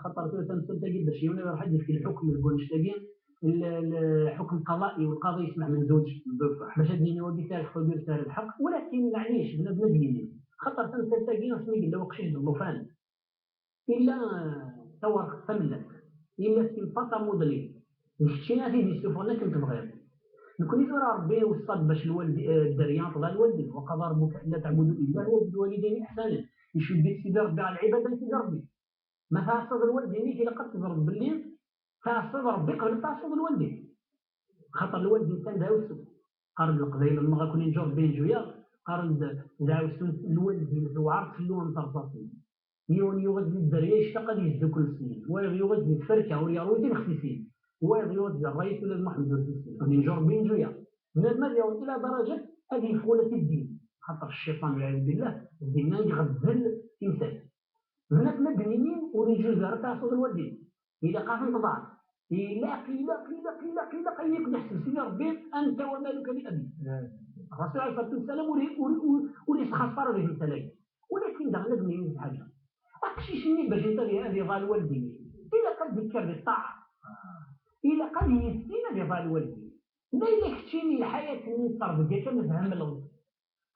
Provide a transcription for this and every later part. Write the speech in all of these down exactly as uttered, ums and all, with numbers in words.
Xaṭer tura tamsalt-agi bac yiwen iruḥ ad yefk lḥukm deg wannect-agi, l-, l-, lḥukm qada'i, u lqaḍi yesmeḥ menzug. Bac ad yini wagi terbeḥ, wagi ur terbeḥ. Walakin, maɛlic, bnadem ad yini. Xaṭer tamsalt-agi, asmi yella uqcic d llufan, illa, eh, tawerqt tamellalt, illa s timpat amuḍli, d keččini ad t-id-yessufɣen akken tebɣiḍ. Nekni tura Ṛebbi iweṣṣa-d bac lwaldi, eh, dderya teḍa lwaldin, وقضى ربك ألا تعبدوا إلا هو وبالوالدين إحسانا. Icuddi-d Sidi Ṛebbi ɣer lɛibada n Sidi Ṛebbi. Ma tɛaṣaḍ lwaldin-ik, ilaq ad teẓreḍ belli tɛaṣaḍ Ṛebbi qbel ad tɛaṣaḍ lwaldin. Xaṭer lwaldin kan d ɛawsu. Qqaren-d Leqbayel-nneɣ akk-nni nǧu Ṛebbi nǧu-yaɣ, qqaren-d d ɛawsu n lwaldin, tewɛer tfellu am terẓaẓin. Yiwen yuɣ-d di dderya yectaq ad yesdukkel s yiwen, wayeḍ yuɣ-d di tferka ur yeṛwi tibexsisin, wayeḍ yuɣ-d di ṛṛay-is ula d Muḥemmed ur t-issin. Nǧu Ṛebbi nǧu-yaɣ. Bnadem ad yaweḍ ila daraǧat ad yeffeɣ ula si ddin. Xaṭer cciṭan, والعياذ بالله, dinna i iɣezzef timsal. Bnadem ad d-nini ur iǧuz ara ad tɛaṣaḍ lwaldin. Ilaq ad ten-tḍaɛef. Ilaq, ilaq, ilaq, ilaq, ilaq ayen akk d-iḥseb Sidi Ṛebbi, أنت ومالك لأبيك. Ṛṛasul ɛalayhi ṣṣalatu wassalam ur, ur, ur, ur yesxaṣṣer ara di temsal-agi. Walakin daɣen ad d-nini ḥaǧa. Aqcic-nni bac ad, ad iḍal lwaldin-is, ilaq ad d-ikker di ṭṭaɛa. Ilaq ad yissin ad iḍal lwaldin. Ma yella keččini lḥayat-nni d terbiyya kan, ad themmleḍ,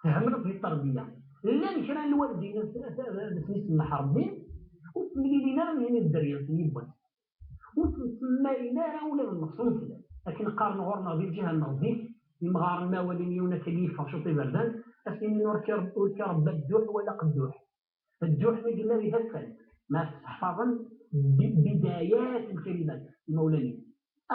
themmleḍ di tterbiya. Llan kra n lwaldin ad, ad, ad, ad sen-isemmeḥ Ṛebbi, ur ttemlilin ara am yini dderya-nsen yiwwas. Ur ttemmalen ara ula d nnefs umeslay. Akken qqaren ɣur-neɣ di lǧiha-nneɣ zik, imɣaren ma walin yiwen akka yeffeɣ ciṭ iberdan, ad s-inin ur k-, ur k-iṛebba dduḥ wala qedduḥ. Dduḥ mi yella di taddart, ma tesseḥfaḍem bi-, bidayat lkalimat, imawlan-is.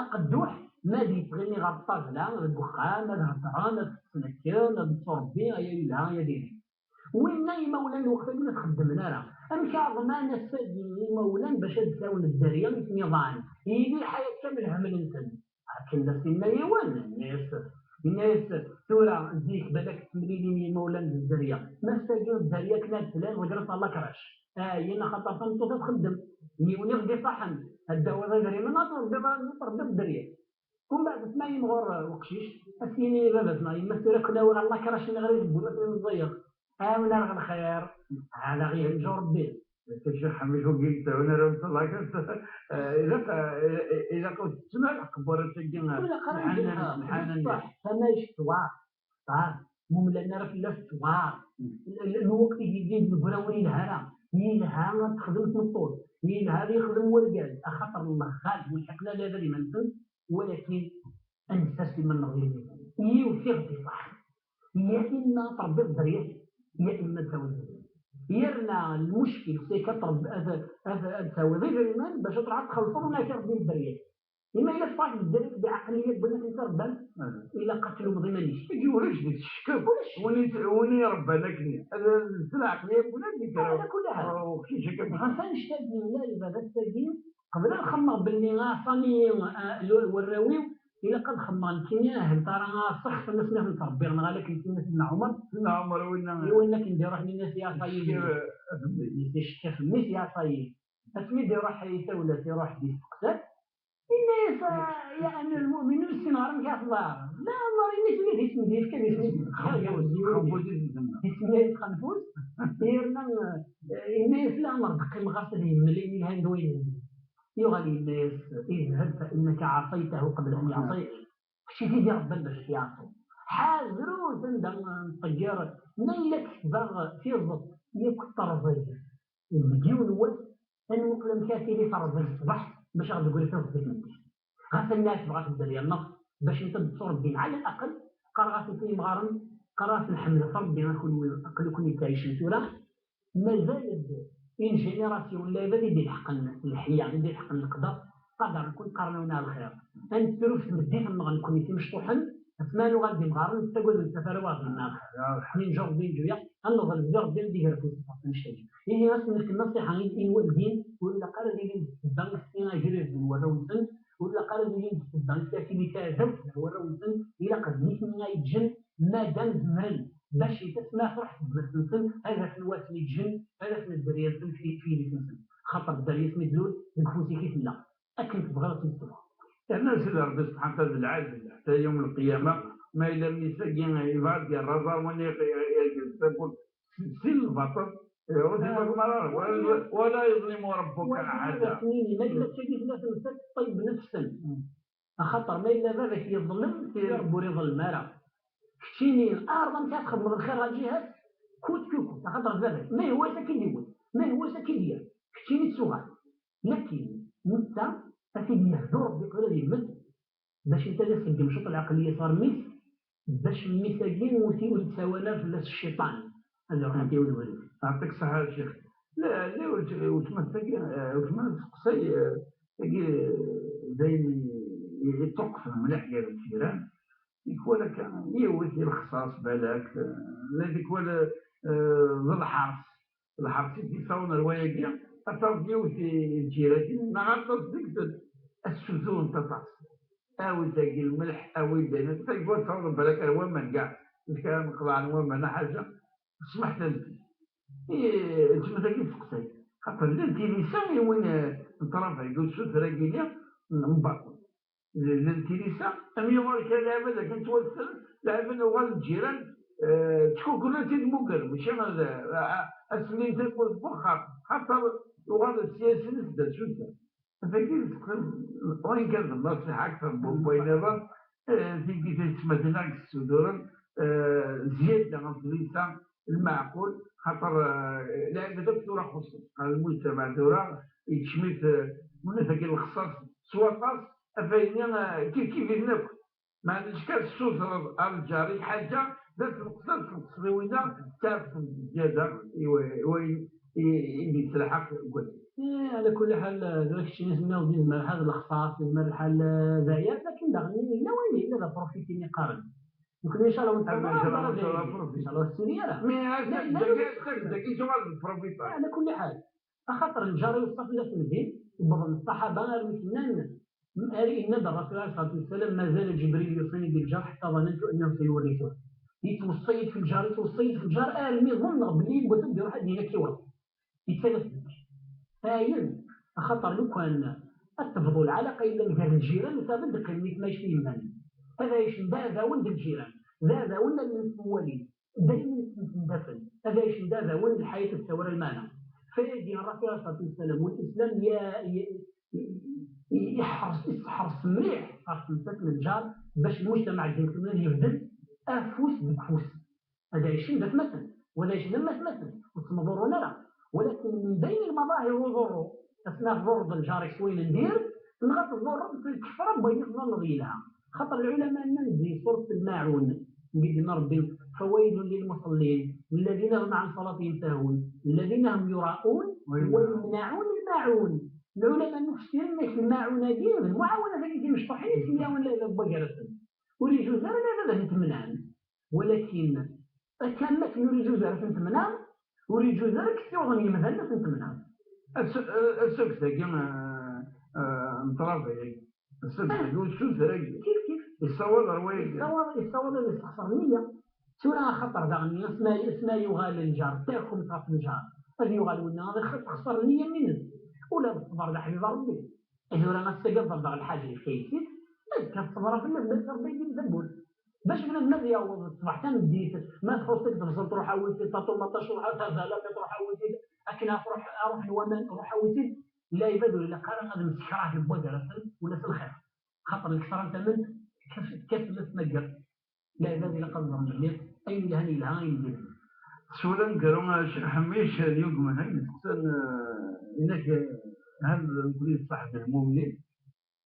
Aqedduḥ ma ad yettɣimi ɣer ṭṭabla, deg uxxam, ad heddren, ad ttnekken, ad ttṛebbi, aya yelha, aya diri. Winna imawlan lweqt-agi ur t-xeddmen ara. Amek ɛeḍman ass-agi imawlan bac ad d-tawen dderya i ten-iḍan? Yili lḥayat kamel hemmlen-ten. Akken d as-yenna yiwen, yenna-yas, yenna-yas, tura zik balak ttemlilin yimawlan d dderya. Ma ass-agi dderya akken ad tlan, ḍeggret ɣer lakrac. Ayen axaṭer tameṭṭut ad txeddem. Yiwen i ɣ-d-iṣaḥen, ad d-tawiḍ idrimen, ad tṛebbiḍ, ad tṛebbiḍ dderya. Umbeɛd ma yimɣur uqcic, ad s-yini i baba-s neɣ yemma-s, tura akken awiɣ ɣer lakrac-nni ɣer i tewwim, ad meẓẓiyeɣ. Awen ar ɣer lxir, ad aɣ-yenǧu Ṛebbi. Ccix Ḥmic ur d-yettɛawan ara msalakat. Eh, ilaq, eh, ilaq ur tettun ara aqebburat-agi. Ur ilaq ara mḥanan, mḥanan. Ṣṣeḥ, tamact tewɛer, tewɛer. Mumlan ara fell-as tewɛer. L-, l-, lweqt i d-yellan deg ugraw ur yelha ara. Yelha ad texdem tmeṭṭut. Yelha ad yexdem wergaz. Axaṭer lexxal, ur lḥiqen ara d iman-nsen, walakin ad nessers iman-nneɣ di lmizan. Yiwet i ɣ-d-iṣaḥen. Ya imma ad tṛebbiḍ dderya-k, ya imma ad tawiḍ idrimen. Yerna lmuckil, c'est que ad tṛeb-, ad, ad, ad tawiḍ idrimen bac ad tṛuḥ ad txellṣeḍ, ur ak-iṛebbi dderya-k. Ima yella tfaq dderya-k d ɛaqliya n win i tt-iṛebban, ilaq ad tlumeḍ iman-ik. Agi ulac deg-s ccek akk. Ulac. Win i t-, win i iṛebban akken. Ad, ad, s lɛaqliya n win ad yekker. Ala kulli ḥal. Ɣef annect-agi, la, lbadat-agi, qbel ad xemmeɣ belli aɛṣan-iyi, ah, l-, warraw-iw, ilaq ad xemmeɣ nekkini, ah, hel tara, ah, ṣṣeḥ fell-asen ad ten-ttṛebbiɣ, neɣ ala akken tinna Sidna Ɛumer. Sidna Ɛumer, winna. I winna akken d-iruḥ ninna-as i Ɛṣayil. Icekka f mmi-s. Icekka f mmi-s i Ɛṣayil. Asmi d-iruḥ i tawla, iruḥ d-isteqsa-t. Yenna-yas, ah, ya amir lmuminin, ur ssineɣ ara amek ara t-ḍaɛeɣ. La, Allah, yenna-yas ula d isem d-yefka d isem. Xenfus, xenfus i t-nsemma. Isem-nni xenfus. Yerna, eh, yenna-yas, leɛmer d-qqimeɣ ɣas ad yemmel ayen yelhan d wayen yelhan. Yuɣal yenna-yas, اذهب فإنك عصيته قبل أن يعصيك. Kečč i t-id-iṛebban bac ad t-yeɛṣu. Ḥader ur t-anda nṭegger, ma yella ksbeɣ tiẓeṭ, yakk terẓeg. Deg yiwen wass, ad nmuqel amek ara tili terẓeg ṣṣbeḥ, bac ad ɣ-d-tegri tiẓeṭ i tmeddit. Ɣas ad nɛetbeɣ ɣef dderya-nneɣ, bac netta d ttṛebbin, ɛla laqel, qqareɣ-asen i yimɣaren, qqareɣ-asen ḥemmlet Ṛebbi, a kunwi, aql-iken yettɛicen tura, mazal-d une génération n lɛibad i d-ilḥeqen leḥya, i d-ilḥeqen leqder, qadren-ken, qqaren-awen ar lxir. Ad nettru ɣef tmeddit-nneɣ nekkni timecṭuḥen, asmi ara nuɣal d imɣaren, nettagad ur nettaf ara waɣ-d-yenna ar lxir. Ḥnin Ǧerbi n Ǧuya, ad neḍleb di Ṛebbi ad d-iger afus-is ɣef annect-agi. Ihi ad sen-nefk nnaṣiḥa i, i lwaldin, ur ilaq ara ad ilin d ssebba i agrireb n warraw-nsen, ur ilaq ara ad ilin d ssebba i fertilité n warraw-nsen, ilaq d nitni ay ǧǧen madam zemren, bac i tasma truḥ tezmert-nsen, ad afen wasmi ǧǧen, ad afen dderya-nsen fi, fi yidis-nsen. Xaṭer dderya-s mi d-tlul, deg ufus-ik i tella. Akken tebɣiḍ ad tt-id-teffeɣ. Yerna Sidi Ṛebbi subḥanahu wa taɛala d lɛadel, ḥetta yawm lqiyama, ma yella mmi-s-agi yebɣa ad d-yerr aẓar, win i, i, i, i, tawwurt, s, sin lbaṭel, Ur t-ifaḍem ara, wala, wala yeḍlim ṛebbuka aḥada. Akken-nni, ma yella d tagi tella temsalt ṭṭeyyeb nefsen. Axaṭer ma yella baba-k yeḍlem, tili Ṛebbi ur iḍlem ara. Keččini, ɛreḍ amek ara txedmeḍ lxir ɣer lǧiha-s, kut kukut, axaṭer d baba-k. Ma yehwa-s ad k-id-iwet, ma yehwa-s ad k-id-yerr. Keččini ttuɣal. Lakin, netta, ad t-id-yehdu Ṛebbi qbel ad yemmet, bac netta ad iṣeggem ciṭ lɛeqliya ɣer mmi-s, bac mmi-s-agi ur t-, ur yettawal ara fell-as cciṭan, ad iṛuḥ ad t-yawi deg ubrid. Yeɛṭik ṣṣeḥḥa a ccix. La, la, weltma-s tagi, eh, weltma testeqsay, eh, tagi, eh, d ayen i, i, iṭuqqten mliḥ gar lǧiran. Tikwal akka, yiwet i lexṣaṣ balak, eh, la tikwal, eh, d lḥers. Lḥers i d-yessawḍen ar wayagi, ad taweḍ yiwet i lǧirat-im, neɣ aṭas deg-sen, ad ssuturent aṭas. Awi-d dagi lmelḥ, awi-d ayen, tikwal tawḍen balak ar waman, kra n qeḍɛen waman, a ḥaǧa, smeḥt-asent. I, tmetaki testeqsay, xaṭer llan tilisa i win, eh, n ṭṭraf-agi, usuter-agi-nni n baṭel. Llan tilisa, am yuɣal kra lɛibad akken ttwassren, lɛibad uɣalen lǧiran, eh, ttkukren ad tt-id-mugren, mačči ad, ad, ad sellin tawwurt n wexxam, xaṭer uɣalen sya-sen tedda tsuta. Tagi teqqim, wayen kan d nnṣiḥa akter n wayen nniḍen, eh, tigi tayetmatin ad k-ssuduren, eh, zzyada ɣef tilisa, lmeɛqul, xaṭer, eh, lɛibad akk tura xuṣṣen. Ɣer lmujtamaɛ tura, yekcem-it, eh, win tagi lexṣaṣ s waṭas, ɣef wayen-nni, eh, kifkif-iten akk. Meɛna acu kan tessutreḍ ar lǧar-ik ḥaǧa, d asneqs, ad tneqseḍ i winna, d taɛefft n zzyada i wa-, i wayen i, i d-yettelḥaq deg wass. Eh, ɛla kulli ḥal, eh, tura keččini tenniḍ-d yezmer lḥal d lexṣaṣ, yezmer lḥal, eh, d aya, lakin daɣen yella wayen yella d aprofit-nni qqaren. Nekni, inchallah, ur nettwali ara. Inchallah, ur tettili ara. Mais ass-agi, ass-agi, tuɣal d profit. Ɛla kulli ḥal. Axaṭer lǧar iweṣṣa fell-asen din, wwḍen ṣṣaḥaba armi k-nnan, ar yenna-d Ṛṛasul ɛalayhi ṣṣalatu wassalam, "Ma zala Ǧibril yuṣini bil-jar ḥetta ḍanantu annahu sayuwarrisuh." Yettweṣṣa-yi-d f lǧar, yettweṣṣa-yi-d f lǧar, armi ḍenneɣ belli yiwwas ad d-iruḥ ad d-yini ad k-iwṛet. Yettalas deg-k. Ayen, axaṭer lukan ad tebḍu lɛalaqa yellan gar lǧiran, ur teɛdil ad d-qqimen i tmact i yemdanen. Ad ɛicen d aɛdawen d lǧiran, d aɛdawen allen ttwalin, daymen ttemsendafen. Ad ɛicen d aɛdawen, lḥayat ad tessawal lmeɛna. Fayagi, Ṛṛasul ɛalayhi ṣṣalatu wassalam, u Lislam ya-, ya-, iḥres, iseḥres mliḥ ɣef temsalt n lǧar, bac lmujtamaɛ deg-sen ad yebdel afus deg ufus. Ad ɛicen d atmaten, u ad ɛicen am watmaten, ur ttmḍurrun ara. Walakin min bayni lmaḍahir uḍurru, asmi ara tḍurreḍ lǧar-ik s wayen n dir, neɣ ad tḍurreḍ s lkefra n wayen i tḍanneḍ yelha. Xaṭer lɛulama nnan di surat Lmaɛun, deg yenna Ṛebbi: "Fawaylun lilmuṣallin, alladina hum ɛan ṣalatihim sahun, alladina hum yuraun, wa yumnaɛun lmaɛun." Lɛulama nnan ur ssirin akk lmaɛun-agi, d lmuɛawanat-agi timecṭuḥin i tt-yawen lɛibad n wagar-asen. Ur iǧuz ara lɛibad ad ten-temneɛ. Walakin, akka am wakken ur iǧuz ara ad ten-temneɛ, ur iǧuz ara ad k-ssiwḍen yemdanen ad ten-temneɛ. As-, assuget-agi, eh, eh, n ṭṭrad-agi, assuget-agi, usuter-agi, kif kif, yessawaḍ ar wayagi. Yessawaḍ, yessawaḍ ad yessexṣer nniya. Tura axaṭer daɣen asma, asma yuɣal lǧar d takumt ɣef lǧar, ad yuɣal winna ad ixeṣṣer nniya-nni-ines. Ula d ṣṣber d aḥbib n Ṛebbi. Tura ass-agi ad ḍerbeɣ lḥaǧa yefka-yi-tt-id, azekka ad ṣebreɣ fell-as, d Ṛebbi i d-yemdabur. Bac bnadem ad yaweḍ ṣṣbeḥ tameddit, ma txuṣ-ik tebṣelt, ruḥ awi-tt-id, taṭumaṭic, ruḥ, tazalamiṭ, ruḥ awi-tt-id, akken ad truḥ, ad ruḥen waman, ruḥ awi-tt-id. Lɛibad ur ilaq ara ad msekrahen deg wagar-asen ula s lxir. Xaṭer lkesra n tamemt tekkat, tekkat fell-as tmaggart. Lɛibad ilaq ad ẓren belli ayen yelhan yelha, ayen yelhan. Teswala aneggaru, a Ccix Ḥemmic, n yugman, ayen yesteqsan, eh, inak, eh, hal nekni d ṣṣeḥ d lmumnin?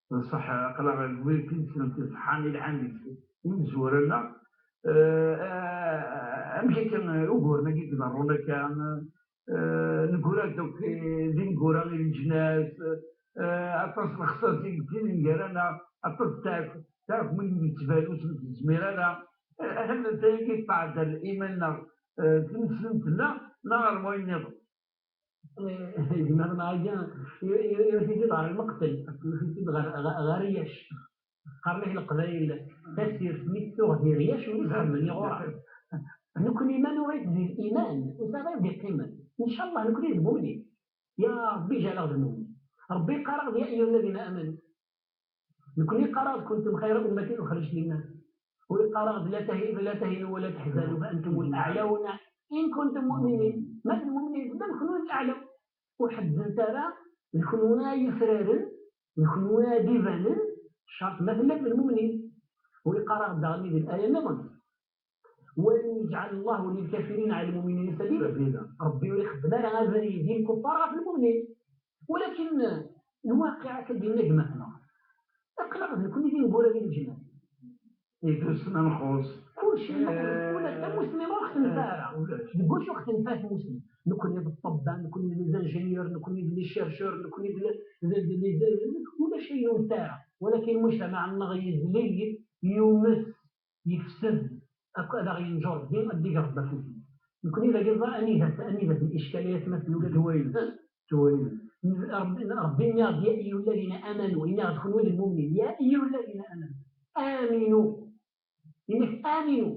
D ṣṣeḥ, aql-aɣ deg wid i d-tessnemt iṣeḥḥan yelhan deg imezwura-nneɣ. Eh, eh, amek akka, eh, uguren-agi i iḍerrun akka, eh, neggura-d akk, eh, d ineggura i leǧnas, eh, aṭas n lexṣaṣ i yettinin gar-aneɣ, aṭas n taɛk-, taɛkmin i yettban ur s-nettezmir ara. Eh, hal d tayagi tettɛedda iman-nneɣ, eh, tineslemt-nneɣ, neɣ ɣer wayen nniḍen? Eh, gma-tneɣ-agi, i-, i-, iwet-it-id ɣer lmeqtel, iwet-it-id ɣer, ɣer, ɣer Riyac. Qqaren-ak Leqbayel, tasirt mi t-tuɣ di Riyac, ur i-, xedmen iɣuran. Nekni ma nuɣ-it di liman, ur sɛiɣ ara d-iqqimen. Ncallah nekni d lmumnin. Ya Ṛebbi, ǧeɛleɣ d lmumnin. Ṛebbi yeqqar-aɣ-d: "Ya ayyuha alladina amanu." Nekni yeqqar-aɣ-d: "Kuntum xayra ummatin uxrijat linnas." Ur yeqqar-aɣ-d: "La tahi-, la tahinu wa la tahzanu wa antumul aɛlauna." إن كنتم مؤمنين. Ma d lmumnin, ma d kenwi d aɛla. Ur ḥezzent ara d kenwi ay ifraren, d kenwi ay d-ibanen, ccerṭ ma tellam d lmumnin. U yeqqar-aɣ-d daɣen di laya nniḍen: ولن يجعل الله للكافرين على المؤمنين سبيلا. Ṛebbi ur ixeddem ara abrid i lkuffar ɣef lmumnin. Walakin lwaqiɛ akka d-yenna gma-tneɣ. Aql-aɣ d nekkni d ineggura di leǧnas. Idusen ad nxuṣ. Kulci nxuṣ, ula d tamusni ur ɣ-tenfa ara. Deg wacu ɣ-tenfa tmusni? Nekkni d ṭṭebba, nekkni d les ingénieurs, nekkni d les chercheurs, nekkni d les, d, d, d, d, ulac ayen ur nesɛi ara. Walakin lmujtamaɛ-nneɣ yezleg, yumes, yefsed, akk ad aɣ-yenǧu Rebbi, ad d-iger Rebbi afus-is. Nekkni dagi ẓer anida, anida d ličkal ay atmaten ula d wayen. Ttwayel. Rebbi, Rebbi yenna-ɣ-d: يا أيها الذين آمنوا, yenna-ɣ-d kenwi d lmumnin, يا أيها الذين آمنوا, آمنوا. Yenna-k آمنوا.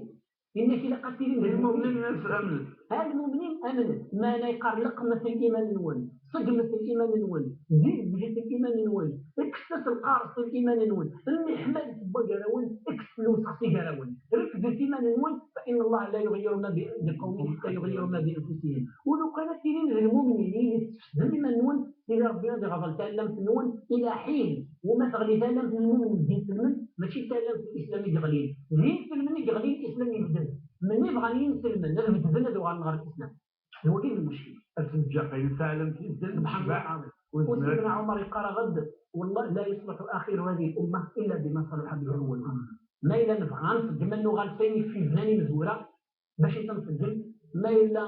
Yenna-k ilaq ad tilim d lmumnin. Lmumnin amnet. Ha lmumnin amnet. Meɛna yeqqar: leqqmet liman-nwen, ṣeggmet liman-nwen, zizget liman-nwen, kkset lqaṛes liman-nwen, mmiḥmalet wagarawen, kkset lewsex si gar-awen, refdet iman-nwen, فإن الله لا يغير ما ب-, بقوم حتى يغيروا ما بأنفسهم. U lukan ad tilim d lmumnin, i tesfesdem iman-nwen, Sidi Ṛebbi ad iɣḍel taɛlamt-nwen ila ḥin. U ma teɣli taɛlamt n lmumnin d inselmen, mačči d taɛlamt n lislam i yeɣlin. D inselmen i yeɣlin, lislam yebded. Menni bɣan yinselmen ad bedden, ad uɣalen ɣer lislam. D wagi i d lmuckil. Ad tenǧeq ayen taɛlamt yebded. Subḥan Allah lɛaḍim. U Sidna Ɛumer yeqqar-aɣ-d: والله لا يصلح آخر هذه الأمة إلا بما صلح به أولها. Ma yella nebɣa ad nṣeggem, ad nuɣal s ayen ifi bnan imezwura, bac i tt-nṣeggem, ma yella,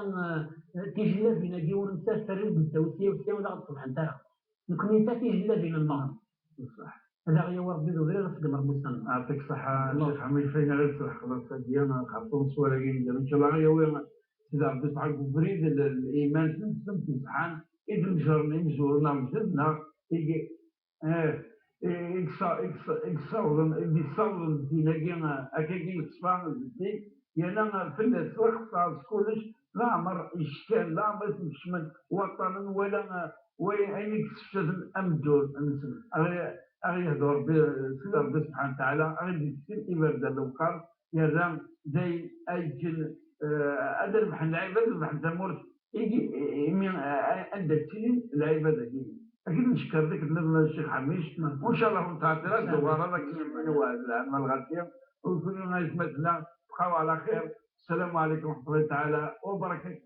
eh, tijellabin-agi ur nessaster i ur d-nettawi sya u sya, ur aɣ-d-ṣebbḥent ara. Nekkni netta tijellabin-nneɣ. Ṣṣeḥ. Ad aɣ-yawi Rebbi d ubrid, ad nṣeggem Rebbi ussan-nneɣ. Yeɛṭik ṣṣeḥḥa, Allah. Ccix Ḥamid, fayen ara d-tesleḥqeḍ ass-agi, ad nexṣer ṣṣwara-agi n ddaw. Incallah, ad yawi Sidi Rebbi ṣṣeḥḥa deg ubrid, l-, l-, liman, s-, s-, s-, ṣeḥḥan, i d-neǧren imezwura-nneɣ, medden-nneɣ, i, Eh, i, i yessa-, i yessa-, i yessawḍen, i d-yessawḍen ddin-agi, eh, akkagi yeṣfa zeddig, yerna, eh, fell-as lxeṣṣar s kullec, leɛmer yeckan, leɛmer i ten-kecmen waṭṭanen, wala, eh, wa-, ayen i yessefcaden ameddur-nsen. Ad ɣ-, ad ɣ-yehdu Rebbi, eh, Sidi Rebbi subḥanahu wa taɛala, ad ɣ-d-yefk iberdan lewqam, yerra d ayen ay yeǧǧen, eh, ad rebḥen lɛibad, rebḥen tamurt, imi, eh, anda ttilin lɛibad-agi. Akid ncekker dik nniḍen a Ccix Ḥamid, u ncallah ur nettɛeṭṭil ara ad d-tuɣaleḍ akken i wɛed lɛam lɣaci, u kunwi aytmaten-a tebqaw ɛla xir. Ssalamu ɛalaykum wa raḥmatullahi taɛala wa barakatuh.